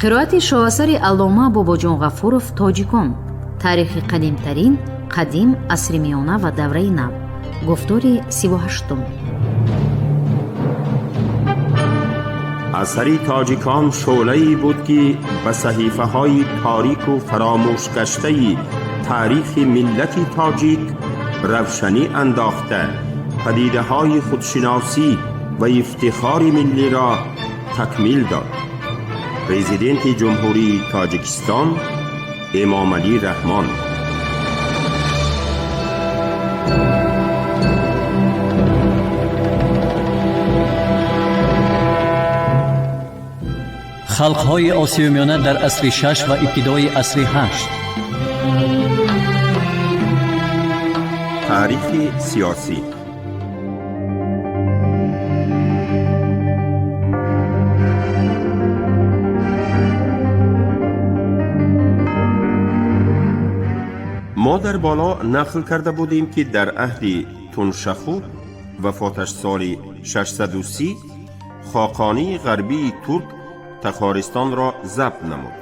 Қироати шоҳасари аллома Бобоҷон Ғафуров «Тоҷикон: таърихи қадимтарин, қадим, асри миёна ва давраи нав», гуфтори 38-ум. Асари «Тоҷикон» шӯълае буд, ки ба саҳифаҳои торику фаромӯшгаштаи таърихи миллати тоҷик равшанӣ андохта, падидаҳои худшиносӣ ва ифтихори миллиро такмил дод. Президенти Ҷумҳурии Тоҷикистон Эмомалӣ Раҳмон. Халқҳои Осиёи Миёна дар асри шаш ва ибтидои асри ҳашт. Таърихи сиёсӣ. Мо дар боло нақл карда будем, ки дар аҳди Туншаху, вафоташ соли 630, хоқонии ғарбии турк Тахористонро забт намуд.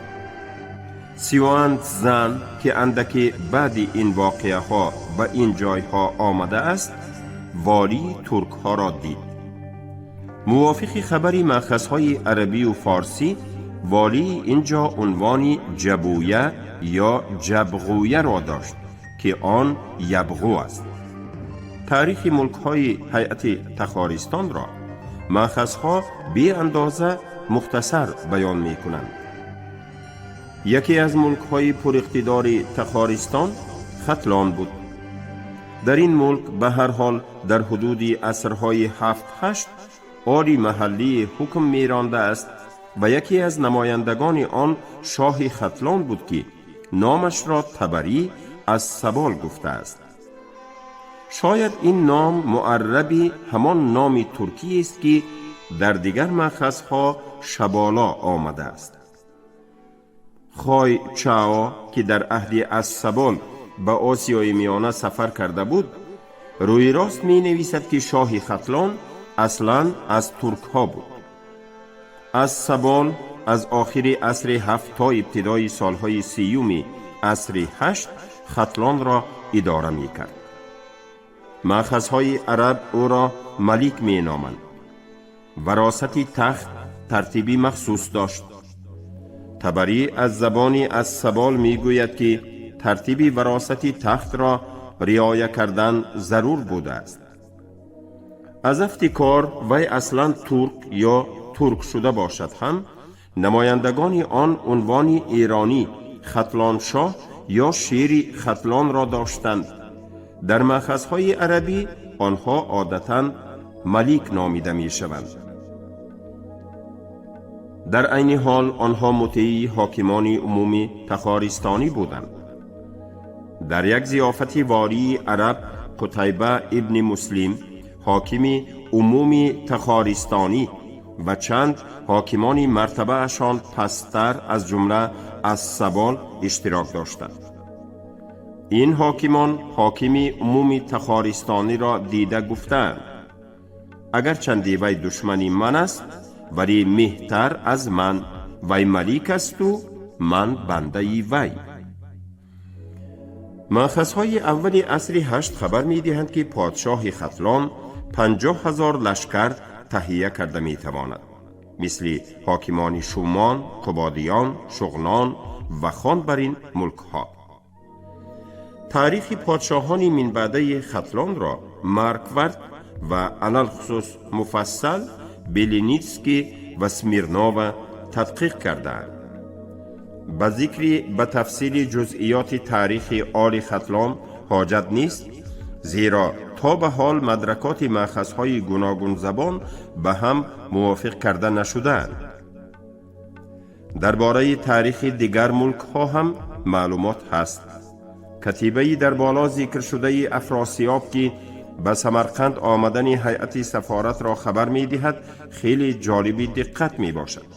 Сиоанд зан, ки андаке баъди ин воқеаҳо ба ин ҷойҳо омадааст, волии туркҳоро дид. Мувофиқи хабари маъхазҳои арабию форсӣ, волии ин ҷо унвони Ҷабуя ё Ҷабғӯяро дошт, ки он Ябғу аст. Таърихи мулкҳои ҳайати Тахористонро маъхазҳо беандоза мухтасар баён мекунанд. Яке аз мулкҳои пуриқтидори Тахористон Хатлон буд. Дар ин мулк ба ҳар ҳол дар ҳудуди асрҳои ҳафт-ҳашт оли маҳаллии ҳукм мерондааст ва яке аз намояндагони он шоҳи Хатлон буд, ки номашро Табарӣ аз Сабол гуфтааст. Шояд ин ном муарраби ҳамон номи туркиест, ки дар дигар маъхазҳо Шаболо омадааст. Хой Чао, ки дар аҳди Ассабол ба Осиёи Миёна сафар карда буд, рӯи рост менависад, ки шоҳи Хатлон аслан аз туркҳо буд. Ассабол аз охири асри ҳафт то ибтидои солҳои сиюми асри ҳашт Хатлонро идора мекард. Маъхазҳои араб ӯро малик меноманд. Варосати тахт тартиби махсус дошт. Табарӣ аз забони Ассабол мегӯяд, ки тартиби варосати тахтро риоя кардан зарур будааст. Аз афти кор вай аслан турк ё турк шуда бошад ҳам, намояндагони он унвони эронӣ Хатлоншоҳ ё шери Хатлонро доштанд. Дар маъхазҳои арабӣ онҳо одатан малик номида мешаванд. Дар айни ҳол онҳо мутеи ҳокимони умуми тахористонӣ буданд. Дар як зиёфати волии араб Қутайба ибни Муслим, ҳокими умуми тахористонӣ, ва чанд ҳокимони мартабаашон пасттар, аз ҷумла Ассабол, иштирок доштанд. Ин ҳокимон ҳокими умуми тахористониро дида гуфтаанд: «Агарчанде вай душмани ман аст, вале меҳтар аз ман, вай малик асту ман бандаи вай». Маъхазҳои аввали асри ҳашт хабар медиҳанд, ки подшоҳи Хатлон 50 000 лашкар таҳия карда метавонад, мисли ҳокимони Шумон, Қубодиён, Шуғнон ва хон бар ин мулкҳо. Таърихи подшоҳони минбаъдаи Хатлонро Марквард ва алалхусус муфассал Беленицкий ва Смирнова тадқиқ кардаанд. Ба зикри ба тафсили ҷузъиёти таърихи оли Хатлон ҳоҷат нест, зеро то ба ҳол мадракоти маъхазҳои гуногунзабон ба ҳам мувофиқ карда нашудаанд. Дар бораи таърихи дигар мулкҳо ҳам маълумот ҳаст. Катибаи дар боло зикршудаи Афросиёб, ки ба Самарқанд омадани ҳайати сафоратро хабар медиҳад, хеле ҷолиби диққат мебошад.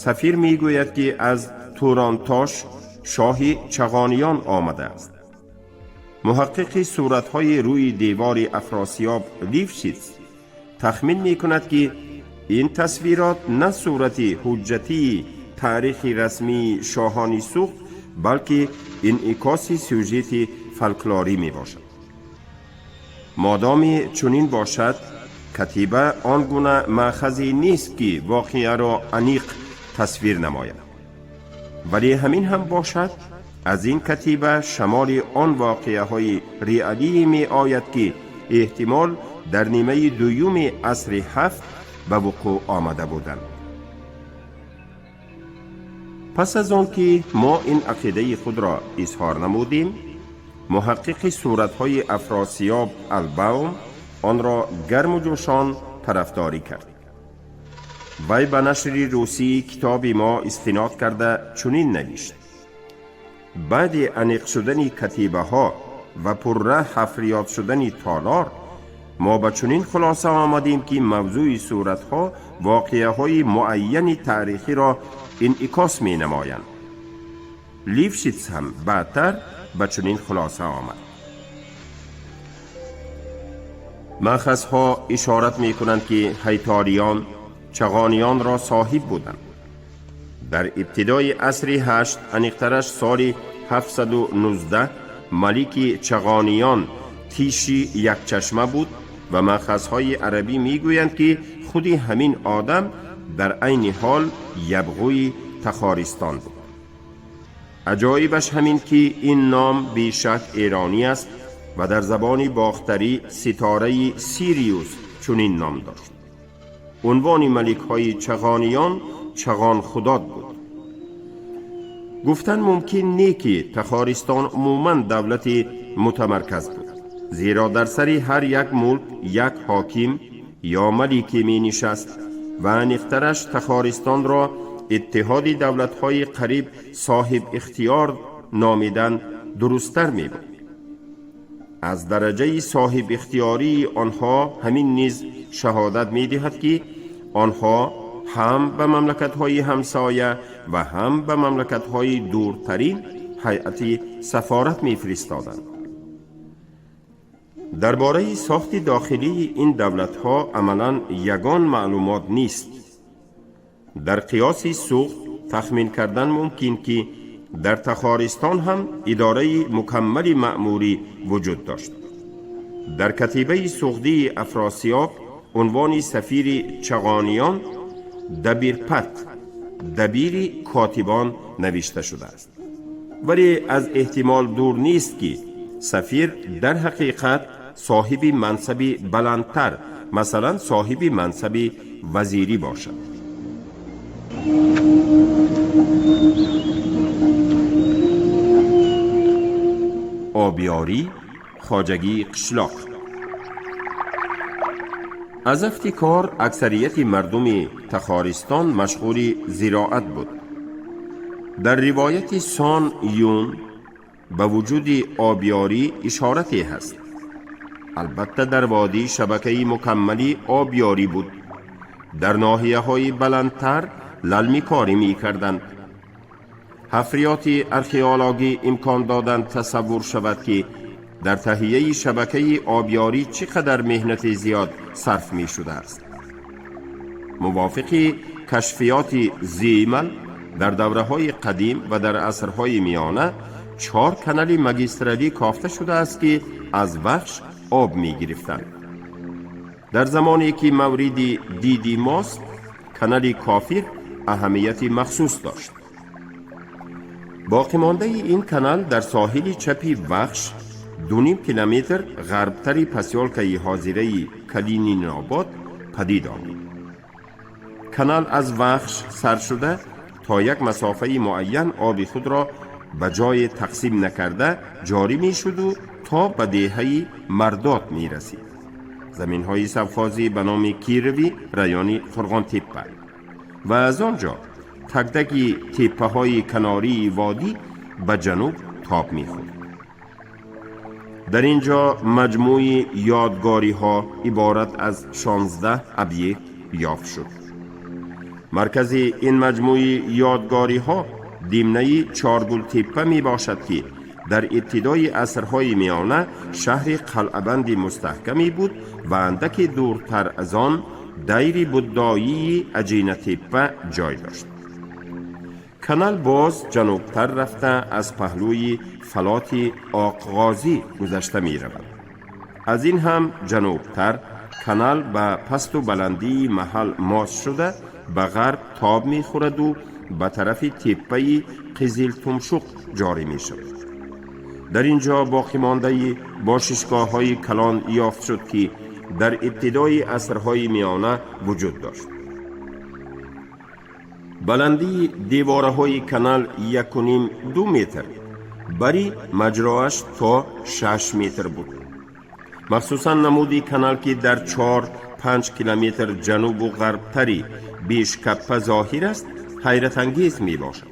Сафир мегӯяд, ки аз Туронтош, шоҳи чағониён, омадааст. Муҳаққиқи суратҳои рӯи девори Афросиёб Лившиц тахмин мекунад, ки ин тасвирот на сурати ҳуҷҷатии Таърихи расмии шоҳони Суғд, балки инъикоси сюжети фолклорӣ мебошад. Модоме чунин бошад, катиба он гуна маъхазе нест, ки воқеаро аниқ тасвир намояд. Вале ҳамин ҳам бошад, аз ин катиба шамоли он воқеаҳои реалие меояд, ки эҳтимол дар нимаи дуюми асри ҳафт ба вуқӯъ омада буданд. Пас аз он ки мо ин ақидаи худро изҳор намудем, муҳаққиқи суратҳои Афросиёб Албаум онро гарму ҷӯшон тарафдорӣ кард. Вай ба нашри русии китоби мо истинод карда, чунин навишт: баъди аниқ шудани катибаҳо ва пурра ҳафриёт шудани толор, мо ба чунин хулоса омадем, ки мавзӯи суратҳо воқеаҳои муайяни таърихиро инъикос менамоянд. Лившитс ҳам баъдтар ба чунин хулоса омад. Маъхазҳо ишорат мекунанд, ки ҳайториён чағониёнро соҳиб буданд. Дар ибтидои асри ҳашт, аниқтараш соли 719, малики чағониён Тиши Якчашма буд ва маъхазҳои арабӣ мегӯянд, ки худи ҳамин одам дар айни ҳол ябғӯи Тахористон буд. Аҷоибаш ҳамин, ки ин ном бешак эронӣ аст ва дар забони бохтарӣ ситораи Сириус чунин ном дошт. Унвони маликҳои чағониён Чағонхудод буд. Гуфтан мумкин не, ки Тахористон умуман давлати мутамарказ буд, зеро дар сари ҳар як мулк як ҳоким ё малике менишаст ва аниқтараш Тахористонро иттиҳоди давлатҳои қариб соҳиб ихтиёр номидан дурусттар мебуд. Аз дараҷаи соҳибихтиёрии онҳо ҳамин низ шаҳодат медиҳад, ки онҳо ҳам ба мамлакатҳои ҳамсоя ва ҳам ба мамлакатҳои дуртарин ҳайати сафорат мефиристоданд. Дар бораи сохти дохилии ин давлатҳо амалан ягон маълумот нест. Дар қиёси Суғд тахмин кардан мумкин, ки дар Тахористон ҳам идораи мукаммали маъмурӣ вуҷуд дошт. Дар катибаи суғдии Афросиёб унвони сафири чағониён Дабирпат, дабири котибон навишта шудааст, вале аз эҳтимол дур нест, ки сафир дар ҳақиқат соҳиби мансаби баландтар, масалан соҳиби мансаби вазирӣ бошад. Обиёрӣ, хоҷагии қишлоқ. Аз афти кор аксарияти мардуми Тахористон машғули зироат буд. Дар ривояти Сон Юн ба вуҷуди обиёрӣ ишорате ҳаст. Албатта, дар водӣ шабакаи мукаммали обиёрӣ буд. Дар ноҳияҳои баландтар лалмикорӣ мекарданд. Ҳафриёти археологӣ имкон доданд тасаввур шавад, ки дар таҳияи шабакаи обиёрӣ чӣ қадар меҳнати зиёд сарф мешудааст. Мувофиқи кашфиёти Зимал, дар давраҳои қадим ва дар асрҳои миёна чор канали магистралӣ кофта шудааст, ки аз Вахш об мегирифтанд. Дар замоне ки мавриди диди мост, канали Кофир аҳамияти махсус дошт. Боқимондаи ин канал дар соҳили чапи Вахш, 2,5 километр ғарбтари посёлкаи ҳозираи Калининобод падид омад. Канал аз Вахш сар шуда, то як масофаи муайян оби худро ба ҷое тақсим накарда ҷорӣ мешуду то ба деҳаи Мардод мерасид, заминҳои совхозӣ ба номи Кирови райони Қурғонтеппа, ва аз он ҷо такдаки теппаҳои канории водӣ ба ҷануб тоб мехӯрд. Дар ин ҷо маҷмӯи ёдгориҳо иборат аз 16 объект ёфт шуд. Маркази ин маҷмӯи ёдгориҳо димнаи Чоргултеппа мебошад, ки дар ибтидои асрҳои миёна шаҳри қалъабанди мустаҳкаме буд ва андаке дуртар аз он дайри буддоии Аҷинатеппа ҷой дошт. Канал боз ҷанубтар рафта, аз паҳлӯи фалоти Оқғозӣ гузашта меравад. Аз ин ҳам ҷанубтар канал ба пасту баландии маҳал мос шуда, ба ғарб тоб мехӯраду ба тарафи теппаи Қизилтумшуқ ҷорӣ мешавад. Дар ин ҷо боқимондаи бошишгоҳҳои калон ёфт шуд, ки дар ибтидои асрҳои миёна вуҷуд дошт. Баландии девораҳои канал 1,5-2 метр, бари маҷроаш то 6 метр буд. Махсусан намуди канал, ки дар 4-5 километр ҷанубу ғарбтари Бешкаппа зоҳир аст, ҳайратангез мебошад.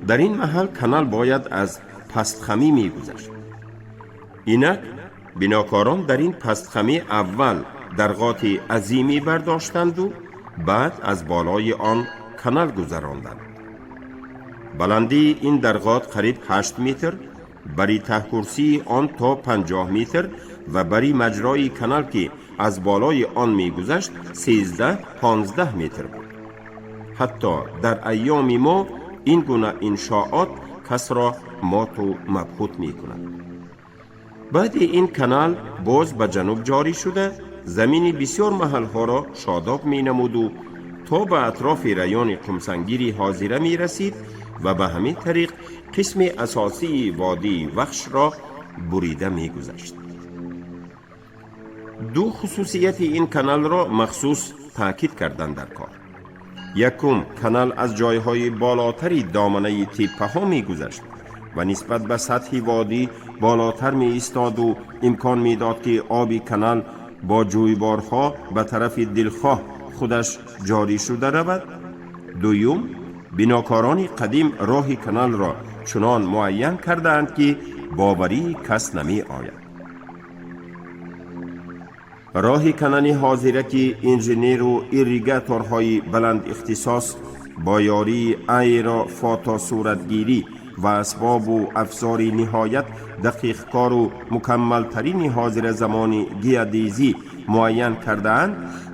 Дар ин маҳал канал бояд аз пастхамӣ мегузашт. Инак бинокорон дар ин пастхамӣ аввал дарғоти азиме бардоштанду баъд аз болои он канал гузаронданд. Баландии ин дарғот қариб 8 метр, бари таҳкурсии он то 50 метр ва бари маҷрои канал, ки аз болои он мегузашт, 13-15 метр буд. Ҳатто дар айёми мо ин гуна иншоот касро моту мабҳут мекунад. Баъди ин канал боз ба ҷануб ҷорӣ шуда, замини бисёр маҳалҳоро шодоб менамуду то ба атрофи райони Қумсангири ҳозира мерасид ва ба ҳамин тариқ қисми асосии водии Вахшро бурида мегузашт. Ду хусусияти ин каналро махсус таъкид кардан дар кор. Якум, канал аз ҷойҳои болотари доманаи теппаҳо мегузашт ва нисбат ба сатҳи водӣ болотар меистоду имкон медод, ки оби канал бо ҷӯйборҳо ба тарафи дилхоҳ худаш ҷорӣ шуда равад. Дуюм, бинокорони қадим роҳи каналро чунон муайян кардаанд, ки боварии кас намеояд. Роҳи канали ҳозира, ки инженеру ирригаторҳои баландихтисос бо ёрии аэрофотосуратгирӣ ва асбобу афзори ниҳоят дақиқкору мукаммалтарини ҳозиразамони геодезӣ муайян кардаанд,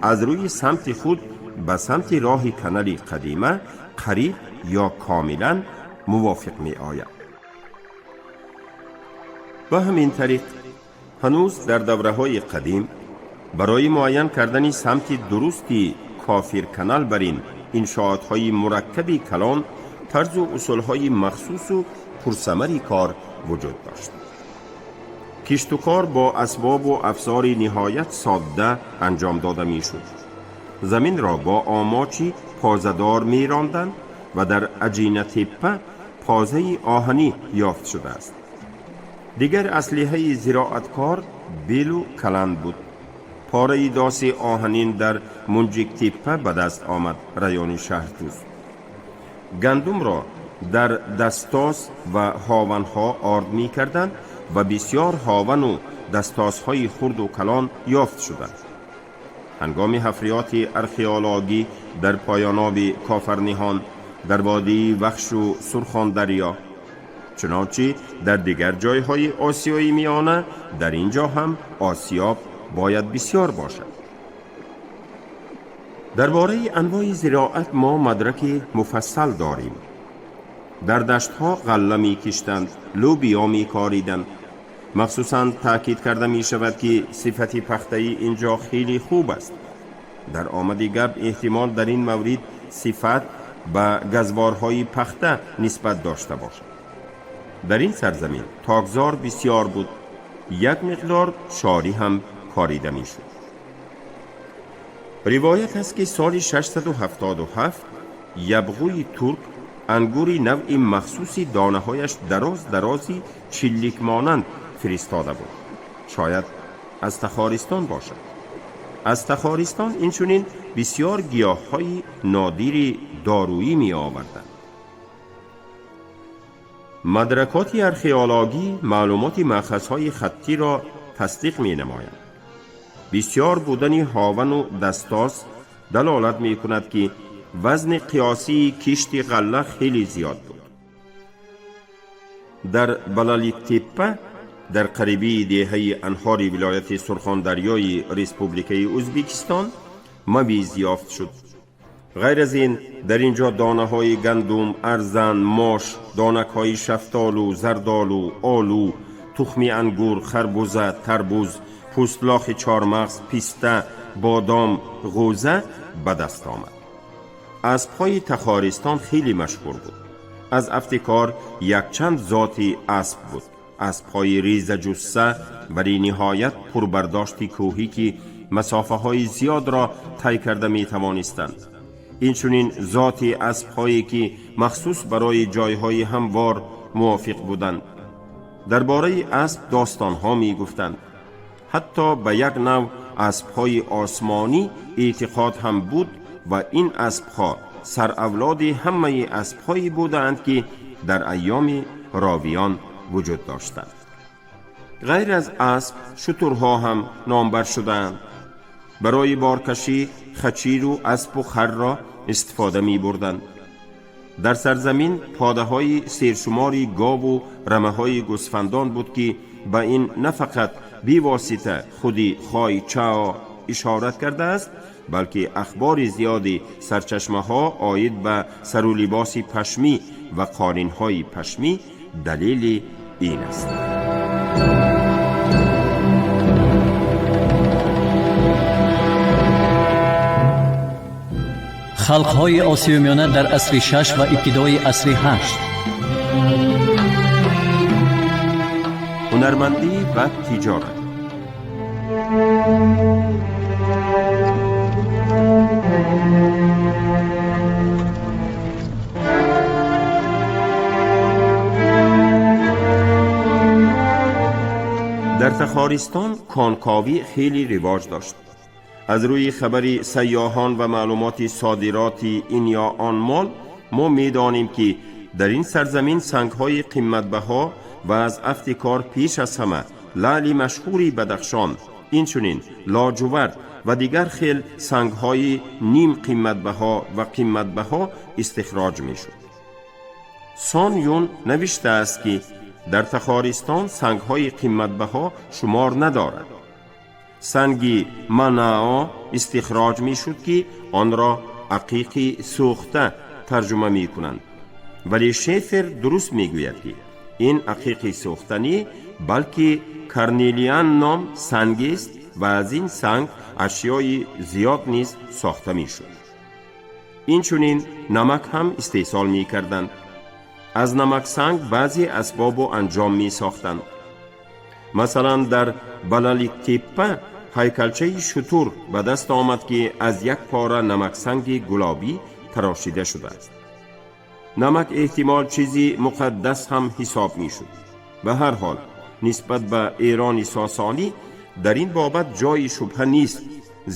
аз рӯи самти худ ба самти роҳи канали қадима қариб ё комилан мувофиқ меояд. Ба ҳамин тариқ, ҳанӯз дар давраҳои қадим барои муайян кардани самти дурусти Кофирканал бар ин иншоотҳои мураккаби калон тарзу усулҳои махсусу пурсамари кор вуҷуд дошт. Киштукор бо асбобу афзори ниҳоят содда анҷом дода мешуд. Заминро бо омочи позадор меронданд ва дар Аҷинатеппа позаи оҳанӣ ёфт шудааст. Дигар аслиҳаи зироаткор белу каланд буд. Пораи доси оҳанин дар Мунҷиктеппа ба даст омад, райони Шаҳртуз. Гандумро дар дастос ва ҳованҳо орд мекарданд ва бисьёр ҳовану дастосҳои хурду калон ёфт шуданд. Ҳангоми ҳафриёти археологӣ дар поёноби Кофарниҳон, дар водии Вахшу Сурхондарё, чунончи дар дигар ҷойҳои Осиёи Миёна, дар ин ҷо ҳам осиёб бояд бисьёр бошад. Дар бораи анвои зироат мо мадраки муфассал дорем. Дар даштҳо ғалла мекиштанд, лӯбиё мекориданд. Махсусан таъкид карда мешавад, ки сифати пахтаи ин ҷо хеле хуб аст. Дар омади гап, эҳтимол дар ин маврид сифат ба газворҳои пахта нисбат дошта бошад. Дар ин сарзамин токзор бисьёр буд, як миқдор шорӣ ҳам корида мешуд. Ривоят аст, ки соли 677 ябғуи турк ангури навъи махсуси донаҳояш дароз дарози чилликмонанд фиристода буд. Шояд, аз Тахористон бошад. Аз Тахористон инчунин бисьёр гиёҳҳои нодири доруӣ меоварданд. Мадракоти археологӣ маълумоти маъхазҳои хаттиро тасдиқ менамоянд. Бисьёр будани ҳовану дастос далолат мекунад, ки вазни қиёсии кишти ғалла хеле зиёд буд. Дар Балаликтеппа, дар қарибии деҳаи Анҳори вилояти Сурхондарёи Республикаи Ӯзбекистон, мавиз ёфт шуд. Ғайр аз ин, дар ин ҷо донаҳои гандум, арзан, мош, донакҳои шафтолу, зардолу, олу, тухми ангур, харбуза, тарбуз, пӯстлохи чормағз, писта, бодом, ғӯза ба даст омад. Аспҳои Тахористон хеле машҳур буд. Аз афти кор якчанд зоти асп буд: аспҳои резаҷусса, вале ниҳоят пурбардошти кӯҳӣ, ки масофаҳои зиёдро тай карда метавонистанд. Инчунин зоти аспҳое, ки махсус барои ҷойҳои ҳамвор мувофиқ буданд. Дар бораи асп достонҳо мегуфтанд. Ҳатто ба як нав аспҳои осмонӣ эътиқод ҳам буд ва ин аспҳо саравлоди ҳамаи аспҳое будаанд, ки дар айёми ровиён вуҷуд доштанд. Ғайр аз асп, шутурҳо ҳам номбар шудаанд. Барои боркашӣ хачиру аспу харро истифода мебурданд. Дар сарзамин подаҳои сершумори гову рамаҳои гӯсфандон буд, ки ба ин на фақат бевосита худи Хой Чао ишорат кардааст, балки ахбори зиёди сарчашмаҳо оид ба сару либоси пашмӣ ва қолинҳои пашмӣ далели ин аст. Халқҳои Осиёи Миёна дар асри шаш ва ибтидои асри ҳашт. Ҳунармандӣ ва тиҷорат. Дар Тахористон конковӣ хеле ривоҷ дошт. Аз рӯи хабари сайёҳон ва маълумоти содироти ин ё он мол мо медонем, ки дар ин сарзамин сангҳои қиматбаҳо ва аз афти кор пеш аз ҳама лаъли машҳури Бадахшон, инчунин лоҷувард ва дигар хел сангҳои ним қиматбаҳо ва қиматбаҳо истихроҷ мешуд. Сон Юн навиштааст, ки дар Тахористон сангҳои қиматбаҳо шумор надорад. Санги Манао истихроҷ мешуд, ки онро ақиқи сӯхта тарҷума мекунанд, вале Шефер дуруст мегӯяд, ки ин ақиқи сӯхтанӣ, балки карнелиан ном сангест ва аз ин санг ашёи зиёд низ сохта мешуд. Инчунин намак ҳам истеҳсол мекарданд. Аз намаксанг баъзе асбобу анҷом месохтанд. Масалан, дар Балаликтеппа ҳайкалчаи шутур ба даст омад, ки аз як пора намаксанги гулобӣ тарошида шудааст. Намак эҳтимол чизи муқаддас ҳам ҳисоб мешуд. Ба ҳар ҳол, нисбат ба Эрони Сосонӣ дар ин бобат ҷои шубҳа нест,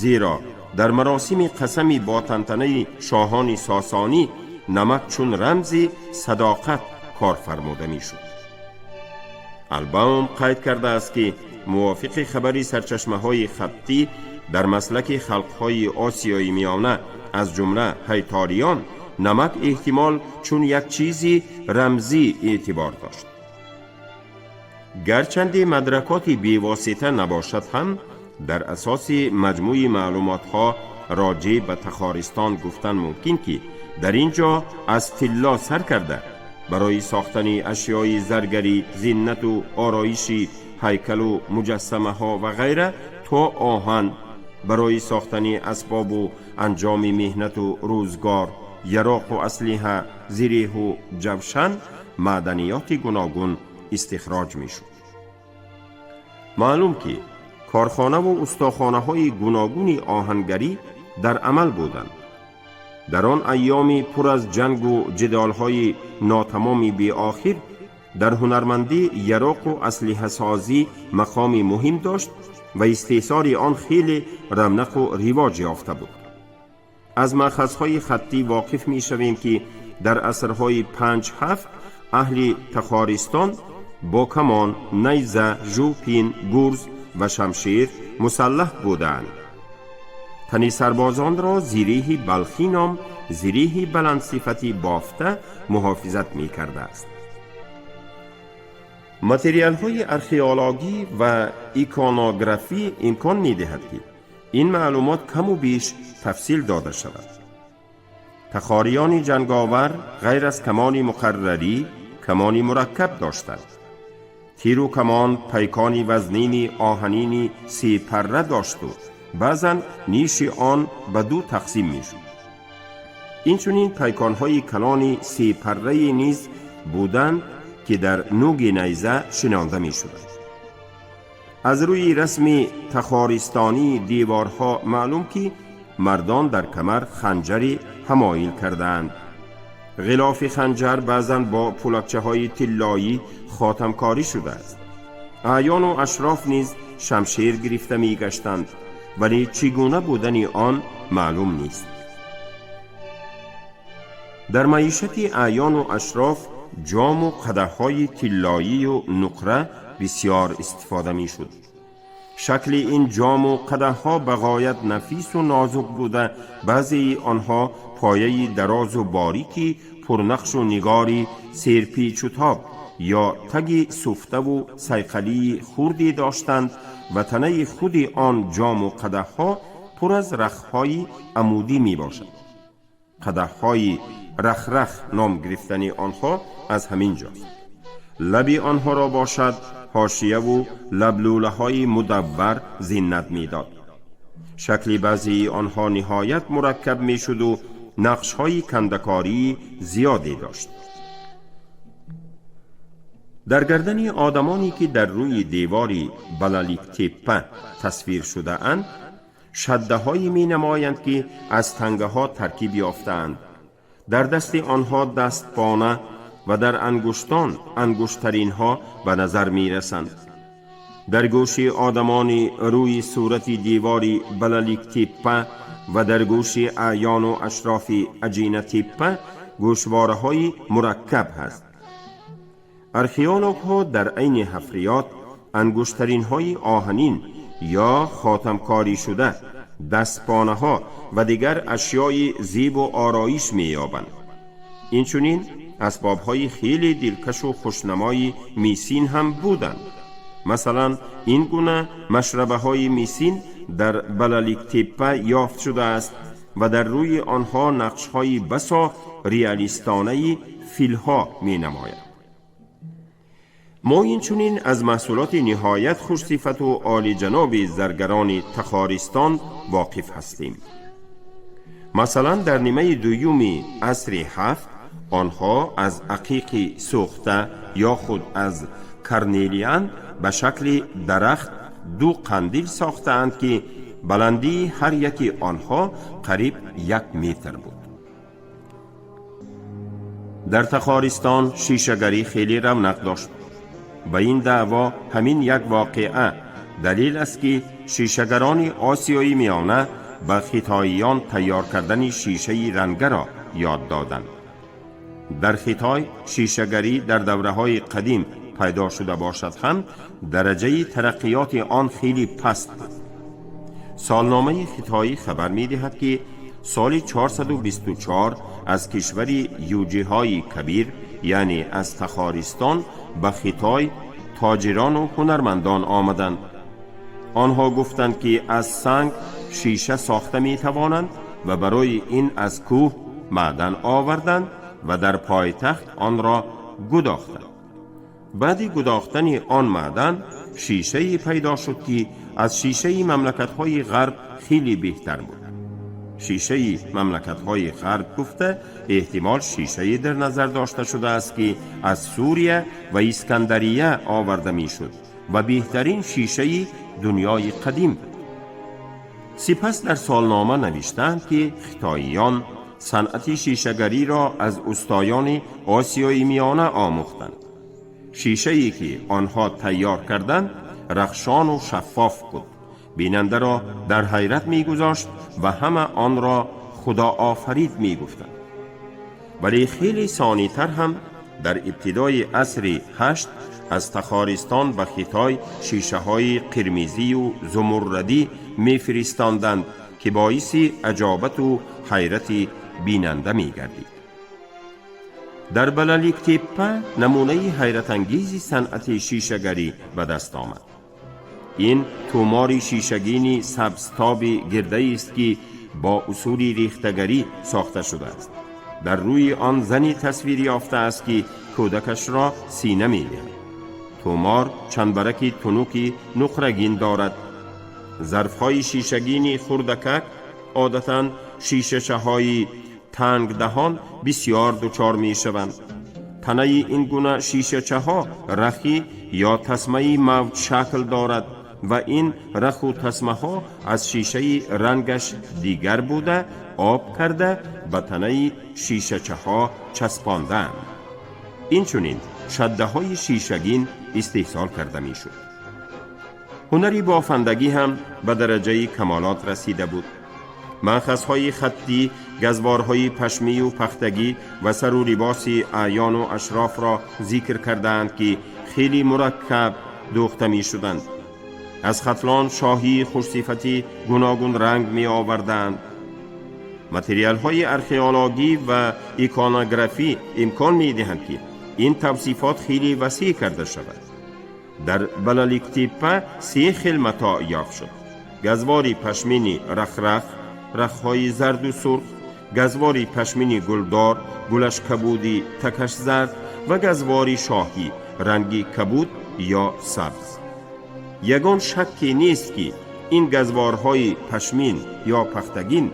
зеро дар маросими қасами бо тантанаи шоҳони сосонӣ намак чун рамзи садоқат кор фармуда мешуд. Албаум қайд кардааст, ки мувофиқи хабари сарчашмаҳои хаттӣ дар маслаки халқҳои Осиёи Миёна, аз ҷумла ҳайтолиён, намак эҳтимол чун як чизи рамзӣ эътибор дошт. Гарчанде мадракоти бевосита набошад ҳам, дар асоси маҷмӯи маълумотҳо роҷеъ ба Тахористон гуфтан мумкин, ки дар ин ҷо аз тилло сар карда барои сохтани ашёи заргарӣ, зиннату ороиши ҳайкалу муҷассамаҳо ва ғайра то оҳан барои сохтани асбобу анҷоми меҳнату рӯзгор, яроқу аслиҳа, зиреҳу ҷавшан, маъданиёти гуногун истихроҷ мешуд. Маълум, ки корхонаву устохонаҳои гуногуни оҳангарӣ дар амал буданд. Дар он айёми пур аз ҷангу ҷидолҳои нотамоми беохир дар ҳунармандӣ яроқу аслиҳасозӣ мақоми муҳим дошт ва истеҳсоли он хеле равнақу ривоҷ ёфта буд. Аз маъхазҳои хаттӣ воқиф мешавем, ки дар асрҳои 5-7 аҳли Тахористон бо камон, найза, жӯпин, гурз ва шамшер мусаллаҳ будаанд. Тани сарбозонро зиреҳи балхӣ ном зиреҳи баландсифати бофта муҳофизат мекардааст. Материалҳои археологӣ ва иконографӣ имкон медиҳад, ки ин маълумот каму беш тафсил дода шавад. Тахориёни ҷанговар ғайр аз камони муқаррарӣ камони мураккаб доштанд. Тиру камон пайкони вазнини оҳанини сепарра дошту баъзан ниши он ба ду тақсим мешуд. Инчунин пайконҳои калони сепаррае низ буданд, ки дар нуги найза шинонда мешуданд. Аз рӯи расми тахористонии деворҳо маълум, ки мардон дар камар ханҷаре ҳамоил кардаанд. Ғилофи ханҷар баъзан бо пулакчаҳои тиллоӣ хотамкорӣ шудааст. Аъёну ашроф низ шамшер гирифта мегаштанд, вале чӣ гуна будани он маълум нест. Дар маишати аъёну ашроф ҷому қадаҳҳои тиллоию нуқра бисёр истифода мешуд. Шакли ин ҷому қадаҳҳо ба ғоят нафису нозук буда, баъзеи онҳо пояи дарозу борики пурнақшу нигори серпечутоб ё таги суфтаву сайқалии хурде доштанд ва танаи худи он ҷому қадаҳҳо пур аз рахҳои амудӣ мебошад. Қадаҳҳои рахрах ном гирифтани онҳо аз ҳамин ҷост. Лаби онҳоро бошад ҳошияву лаблулаҳои мудаввар зинат медод. Шакли баъзеи онҳо ниҳоят мураккаб мешуду нақшҳои кандакории зиёде дошт. Дар гардани одамоне, ки дар рӯи девори Балаликтеппа тасвир шудаанд, шаддаҳое менамоянд, ки аз тангаҳо таркиб ёфтаанд. Дар дасти онҳо дастпона ва дар ангуштон ангуштаринҳо ба назар мерасанд. Дар гӯши одамони рӯи сурати девори Балаликтеппа ва дар гӯши аъёну ашрофи Аҷинатеппа гӯшвораҳои мураккаб ҳаст. Археологҳо дар айни ҳафриёт ангуштаринҳои оҳанин ё хотамкорӣ шуда, дастпонаҳо ва дигар ашёи зебу ороиш меёбанд. Инчунин асбобҳои хеле дилкашу хушнамои мисин ҳам буданд. Масалан, ин гуна машрабаҳои мисин дар Балаликтеппа ёфт шудааст ва дар рӯи онҳо нақшҳои басо реалистонаи филҳо менамояд. Мо инчунин аз маҳсулоти ниҳоят хушсифату олиҷаноби заргарони Тахористон воқиф ҳастем. Масалан, дар нимаи дуюми асри ҳафт онҳо аз ақиқи сӯхта ё худ аз карнелиан ба шакли дарахт ду қандил сохтаанд, ки баландии ҳар яки онҳо қариб 1 метр буд. Дар Тахористон шишагарӣ хеле равнақ дошт. Ба ин даъво ҳамин як воқеа далел аст, ки шишагарони Осиёи Миёна ба хитоиён тайёр кардани шишаи рангаро ёд доданд. Дар Хитой шишагарӣ дар давраҳои қадим пайдо шуда бошад ҳам, дараҷаи тараққиёти он хеле паст буд. Солномаи хитоӣ хабар медиҳад, ки соли 424 аз кишвари Юҷиҳои Кабир, яъне аз Тахористон, ба Хитой тоҷирону ҳунармандон омаданд. Онҳо гуфтанд, ки аз санг шиша сохта метавонанд ва барои ин аз кӯҳ маъдан оварданд ва дар пойтахт онро гудохтанд. Баъди гудохтани он маъдан шишае пайдо шуд, ки аз шишаи мамлакатҳои ғарб хеле беҳтар буд. Шишаи мамлакатҳои ғарб гуфта, эҳтимол шишае дар назар дошта шудааст, ки аз Сурия ва Искандария оварда мешуд ва беҳтарин шишаи дунёи қадим буд. Сипас дар солнома навиштаанд, ки хитоиён санъати шишагариро аз устоёни Осиёи Миёна омӯхтанд. Шишае, ки онҳо тайёр карданд, рахшону шаффоф буд, бинандаро дар ҳайрат мегузошт ва ҳама онро худоофарид мегуфтанд. Вале хеле сонитар ҳам дар ибтидои асри ҳашт аз Тахористон ба Хитой шишаҳои қирмизию зумуррадӣ мефиристонданд, ки боиси аҷобату ҳайрати бинанда мегардид. Дар Балаликтеппа намунаи ҳайратангези санъати шишагарӣ ба даст омад. Ин тумори шишагини сабзтоби гирдаест, ки бо усули рехтагарӣ сохта шудааст. Дар рӯи он зани тасвир ёфтааст, ки кӯдакашро сина медиҳад. Тумор чанбараки тунуки нуқрагин дорад. Зарфҳои шишагини хурдакак, одатан шишачаҳои тангдаҳон, бисьёр дучор мешаванд. Танаи ин гуна шишачаҳо рахӣ ё тасмаи мавҷшакл дорад ва ин раху тасмаҳо аз шишаи рангаш дигар буда, об карда ба танаи шишачаҳо часпондаанд. Инчунин шаддаҳои шишагин истеҳсол карда мешуд. Ҳунари бофандагӣ ҳам ба дараҷаи камолот расида буд. Манхазҳои хаттӣ, газворҳои пашмию пахтагӣ ва сару либоси аъёну ашрофро зикр кардаанд, ки хеле мураккаб дӯхта мешуданд. Аз Хатлон шоҳии хушсифати гуногунранг меоварданд. Материалҳои археологӣ ва иконографӣ имкон медиҳанд, ки ин тавсифот хеле васеъ карда шавад. Дар Балаликтеппа се хел матоъ ёфт шуд: газвори пашмини рахрах, рахҳои зарду сурх, газвори пашмини гулдор, гулаш кабуди такаш зард, ва газвори шоҳӣ ранги кабуд ё сабз. Ягон шакке нест, ки ин газворҳои пашмин ё пахтагин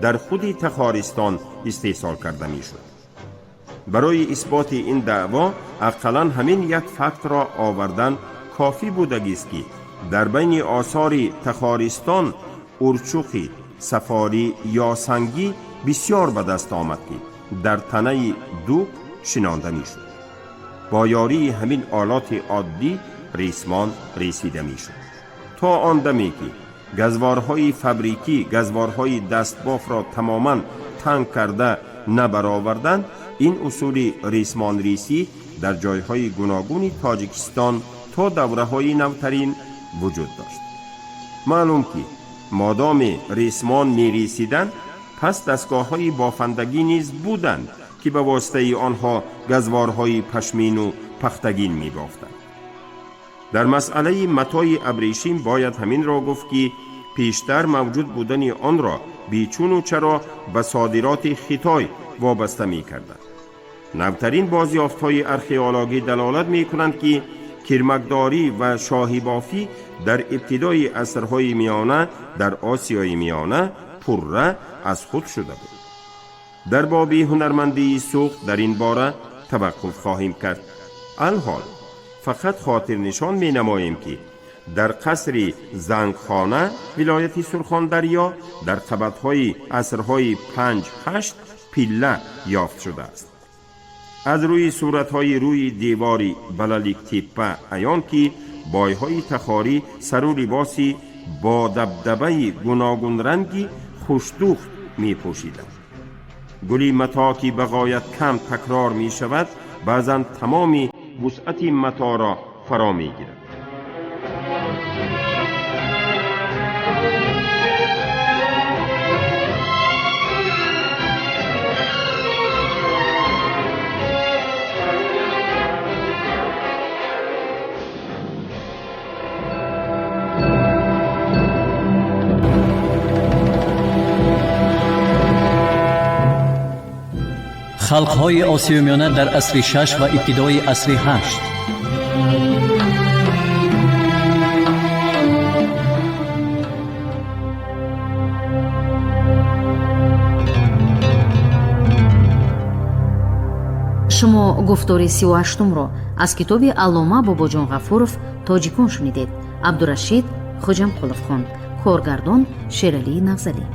дар худи Тахористон истеҳсол карда мешуд. Барои исботи ин даъво ақаллан ҳамин як фактро овардан кофӣ будагист, ки дар байни осори Тахористон урчуқи сафорӣ ё сангӣ бисьёр ба даст омад, ки дар танаи дук шинонда мешуд. Бо ёрии ҳамин олоти оддӣ ресмон ресида мешуд. То он даме ки газворҳои фабрикӣ газворҳои дастбофро тамоман танг карда набароварданд, ин усули ресмонресӣ дар ҷойҳои гуногуни Тоҷикистон то давраҳои навтарин вуҷуд дошт. Маълум ки модоме ресмон мересиданд, пас дастгоҳҳои бофандагӣ низ буданд, ки ба воситаи онҳо газворҳои пашмину пахтагин мебофтанд. Дар масъалаи матои абрешим бояд ҳаминро гуфт, ки пештар мавҷуд будани онро бечуну чаро ба содироти Хитой вобаста мекарданд. Навтарин бозёфтҳои археологӣ далолат мекунанд, ки кирмакдорӣ ва шоҳибофӣ дар ибтидои асрҳои миёна дар Осиёи Миёна пурра аз худ шуда буд. Дар боби ҳунармандии суғд дар ин бора таваққуф хоҳем кард. Алҳол фақат хотирнишон менамоем, ки дар қасри Зангхона, вилояти Сурхондарё, дар қабатҳои асрҳои 5-8 пилла ёфт шудааст. Аз рӯи суратҳои рӯи девори Балаликтеппа аён, ки бойҳои тахорӣ сару либоси бо дабдабаи гуногунранги хушдухт мепӯшиданд. Гули мато, ки ба ғоят кам такрор мешавад, баъзан тамоми вусъати маторо фаро мегирад. Халқҳои Осиёи Миёна дар асри шаш ва ибтидои асри ҳашт. Шумо гуфтори 38-умро аз китоби аллома Бобоҷон Ғафуров «Тоҷикон» шунидед. Абдурашид Хоҷамқулов хонд, коргардон Шералии Нағзалӣ.